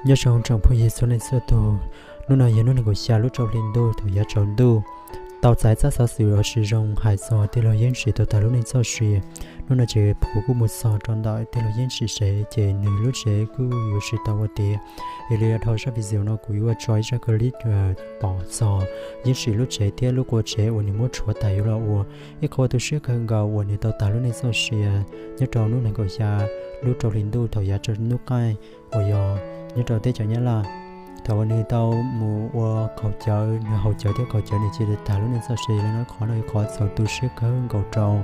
Nyob zoo tsoom phooj ywg txhua leej txhua tus, hnub no yog hnub nees nkaum xya lub rau hli ntuj thaum yav tsaus ntuj. Tau txais tsab xov xwm uas tsis zoo hais txog tij laug Yeeb Tsim tau tag lub neej txoj sia. Hnub no ces kuv kuj mus txog rau ntawm tij laug Yeeb Tsim tsev ces nws lub tsev kuj yuav tsis tau ua tiav. Yog li dhau zaj video no kuv yuav tso ib zaj clip pom txog Yeeb Tsim lub tsev thiab lub qua tsev uas nws muab tshuav tas yuav los ua. Ib qhov uas tu siab kawg nkaus uas nws tau tag lub neej txoj sia nyob rau hnub nees nkaum xya lub rau hli ntuj thaum yav tsaus hnub qaij uas yog nyob rau teb chaws Nyab Laj. Thaum uas nws tau mus ua qaug cawv, nws haus cawv thiab qaug cawv nws cia li tag lub neej txoj sia li no. Qhov no yog qhov txaus tu siab kawg nkaus rau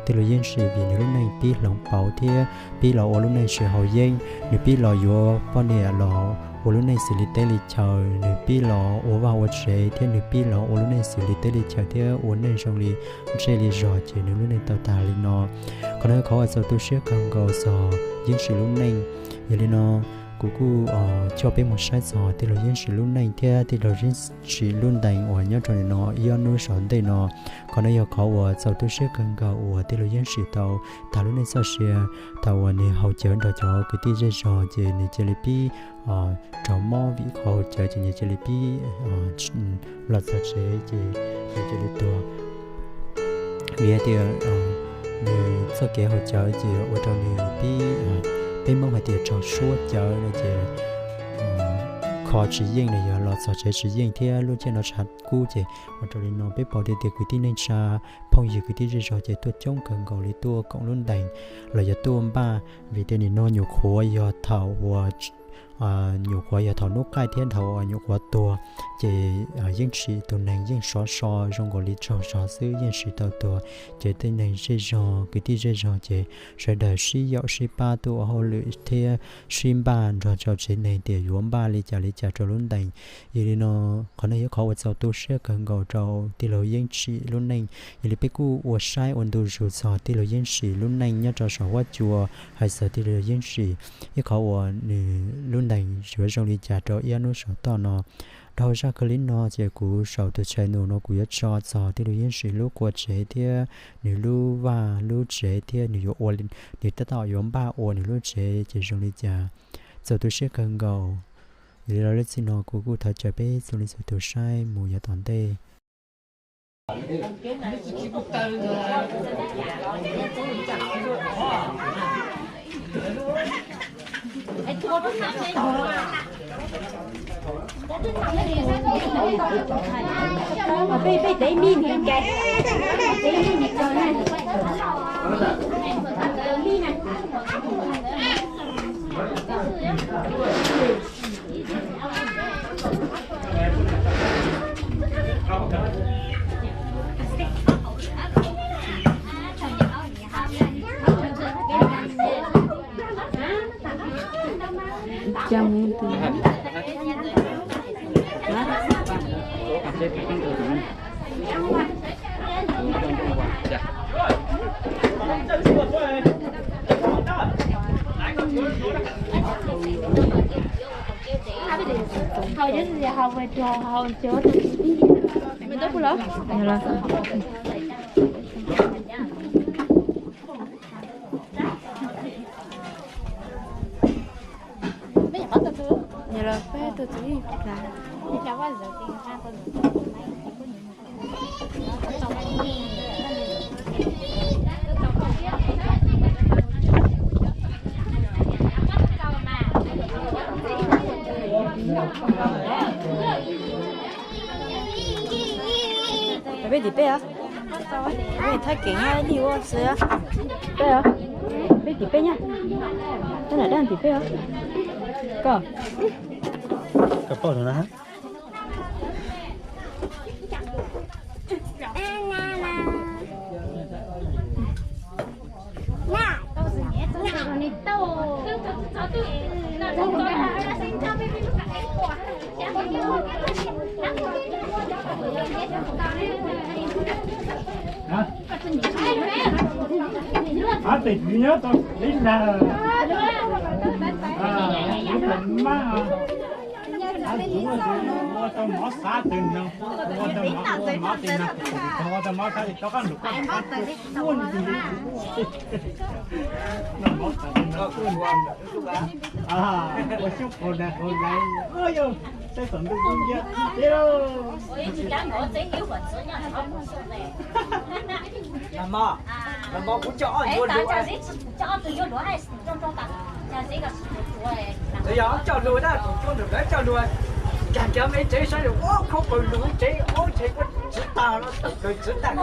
tij laug Yeeb Tsim vim nws lub neej pib hloov pauv thiab pib los ua lub neej tsis haus yeeb, nws pib los yuav poj niam los ua lub neej xws li teb li chaws, nws pib los ua vaj ua tsev thiab nws pib los ua lub neej xws li teb li chaws thiab ua neej zoo li ntsej li zog ces nws lub neej tau tag li no. Qhov no yog qhov uas txaus tu siab kawg nkaus txog Yeeb Tsim lub neej. Yog li no kuv kuj coj peb mus saib txog tij laug Yeeb Tsim lub neej thiab tij laug Yeeb Tsim lub ntees uas nyob rau nim no ib ob hnub saum ntej no. Qhov no yog qhov uas txaus tu siab kawg nkaus uas tij laug Yeeb Tsim tau tag lub neej txoj sia. Thaum uas nws haus cawv nrog cov kwv tij zej zog ces nws cia li pib raug mob vim qhov haus cawv ces nws cia li pib los txog tsev ces nws cia li tuag. Vim hais tias nws txoj kev haus cawv ces ua rau nws pib, peb Hmoob hais tias raug suab cawv no ces kho tsis yeej los yog los txog tsev tsis yeej thiab lub caij no tshav kub ces ua rau li no peb pom tias kwv tij neej tsa, phooj ywg kwv tij zej zog ces tuaj coob kawg nkaus li tuaj koom lub ntees los yog tuaj npaj. Vim tias nim no nyuam qhuav yog thaum uas nyuam qhuav yog thaum hnub qaij thiab thaum uas nyuam qhuav tuag ces Yeeb Tsim tus neeg yeej sov so zoo nkaus li tsaug zog xwb yeej tsis tau tuag. Ces tej neeg zej zog kwv tij zej zog ces sawv daws sib yaum sib pab tuaj ua hauj lwm thiab sib npaj nrog rau tsev neeg tias yuav npaj li cas li cas rau lub ntees. Yog li no qhov no yog qhov uas txaus tu siab kawg nkaus rau tij laug Yeeb Tsim lub neej. Yog li peb kuj ua saib ua ntu zus txog tij laug Yeeb Tsim lub neej nyob rau saum huab cua hais txog tij laug Yeeb Tsim ib qhov uas nws lub ntees yuav zoo li cas rau ib ob hnub saum toj no. Dhau zaj clip no ces kuv saum tus channel no kuv yuav tso txog tij laug Yeeb Tsim lub qua tsev thiab nws lub vaj lub tsev thiab nws yuav ua, nws tab tom yuav npaj ua nws lub tsev ces zoo li cas. Txaus tu siab kawg nkaus. Yog li los lub txij no kuv kuj thov caw peb txhua leej txhua tus saib mus yav tom ntej. Peb tim peb os. Peb thab kev nyob ib ua xwb. Peb os. Peb tim peb nyob. Tab nram dab tim peb os. Koj. Koj poj na. Ab, tes kwv nyob tau li ntag. Mab, ua tau mov xav tes no, ua tau mov, ua mov tes no, ua tau mov xav tes rov qab lug koj ua ntsis. Noj mov xav tes no ua ntsis. Ua xyoob qaug dais qaug dais, yog saib tom ntug kub nciab tib teb lauj. Nag hmo, nag hmo kuv coj ob tug yuav luv. Yog coj luv na, tus cuab nram lawv coj luv, nkag cov me tsev saib ua khauj paws luv tsev, ua tsev kuj tsis tag, kaw tsis tag.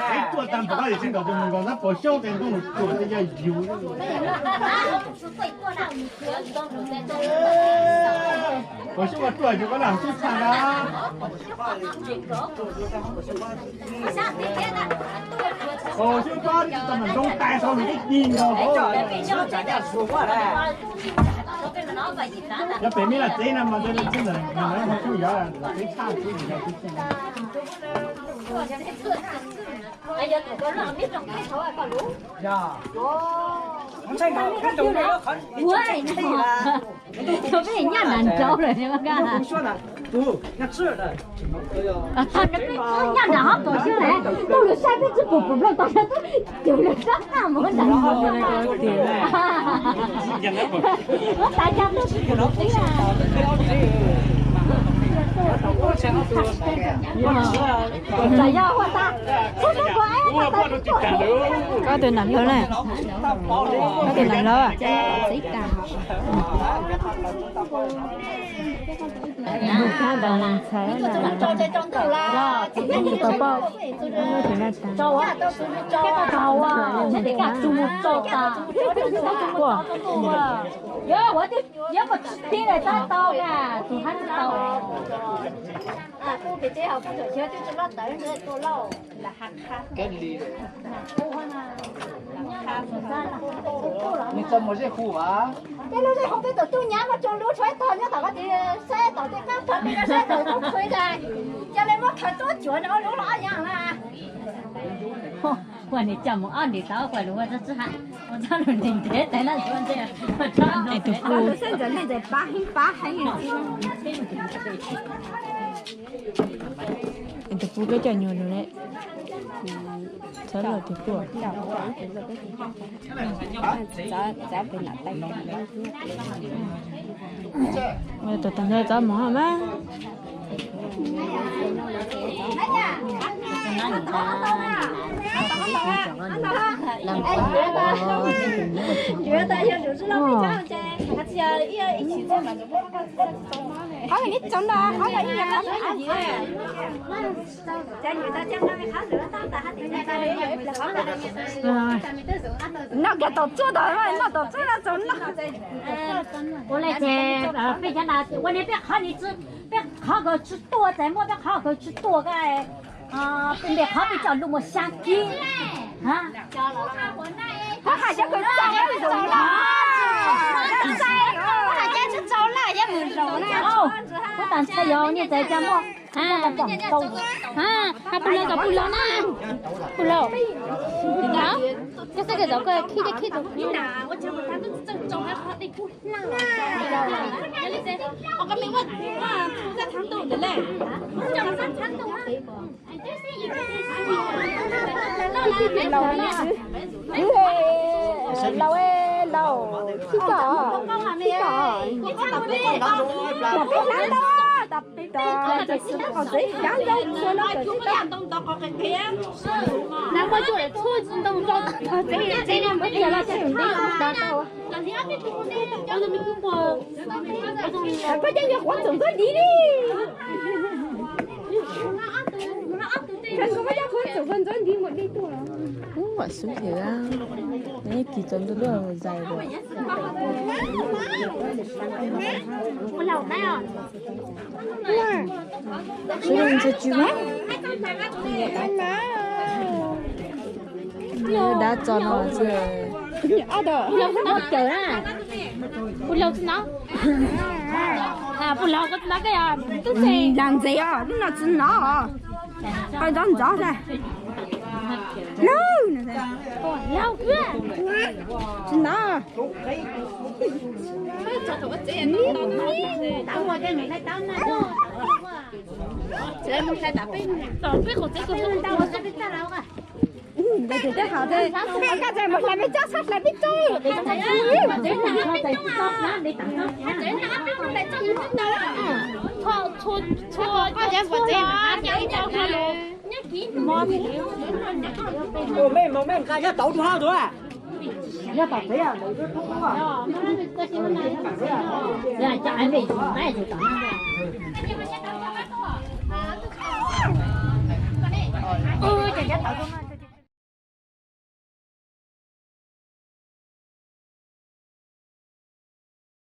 Txiv tuaj tag nrho es sib nkaum tus mus nkaus nab pom xyoob tes ntuj lug tsuam tej yog yug. Pom xyoob ua ruaj ces koj lam xub txhaj na. Pom xyoob tob tsis tau mas zoo tais sau lus tib cig nkaus hauv. Yog pem me lam tsev no mas tseem tsis ntawm no ho xyoob yov lam tsev tshaj xwb yog tib cig. Nyaj nram nraud lawm. Nyaj nram ho pom xyoob lawm, tuaj lug saib peb tsi pum pum nplooj tau sab tub, cug lug sab qaj mus nram. Muab tas cag tuaj tsis pum tib. Tsam yog ua tas, tub sab kua eb, koj tus nam lawv na, koj tus nam lawv. Ntxhais na, tus poj, tus na tas. Yog ua twb yog koj tsis tib lawm tab tau na, tus hab tsis tau. Tej lub zej hu peb tus tub nyab muaj tsuag lub tshuav ib tog nyob tom koj tis saib tom tej qab plawv peb saib tom tub qhwv tas, ca le muab khaws tuab cuav no lub los ob yaam na. Ua niam coj mus ob ntim tau ua lus ua txhab txhab ha, ua txhab lus ntim ntev tes na. Tus pub, tus pub, tus pub peb coj nyuag lus ne. Txhab lus tus pub. Tus tag nrho txhob mus hauj mas. Noj kiag tom txuj tas, noj tom txuj no txaus noj. Ua li ces peb cov na ua li peb qhov ni, peb qhov kawg tsis tuaj, txawm muaj peb qhov kawg tsis tuaj, peb npe qhov peb coj lus mus xya kib. Kuv hais cov kawg txaus lawm, kuv hais cov tsis txaus lawm, kuv tas ntshai yog nej txawm cov muaj. Pug laus, pug laus na, pug laus. Koj xav kawg txaus koj khib cov khib tus. Laus, laus, khib koj, khib koj. Peb hlab tau, tas peb tog, txawm tsis tau qos txawv ib cab ntau txhua no txawm tsis tau. Nab muaj cuaj txhua ntau txog tog txev tsev no muab cog los tsev ntev tau. Koj coj nyuag quav txoom ntxuav ntiv li. Koj muab cov quav txoom quav ntxuav ntiv mus de tuaj. Ub, vam xub xwm, neb kis txaus ntuj duaj zais lawm. Sawv daws ntxhua tsis mus. Dab tso no xwb. Muab cawm na. Puas laug txiv nov? Puas laug koj txiv nov koj yog tub txeg? Laug ntxeev os, lub no txiv nov os. Qau ntxov ntxov xwb. Laug, laug, txiv nov. Peb qhov tsev ko Ntawd ces tej qhov tej, koj txawm mus hlais peb tsob, txhob hlais peb tsob. Mus mej, mus mej nqa nyob tauv rau hauv tuaj. Nyob tom tsev, ntawm tub tub.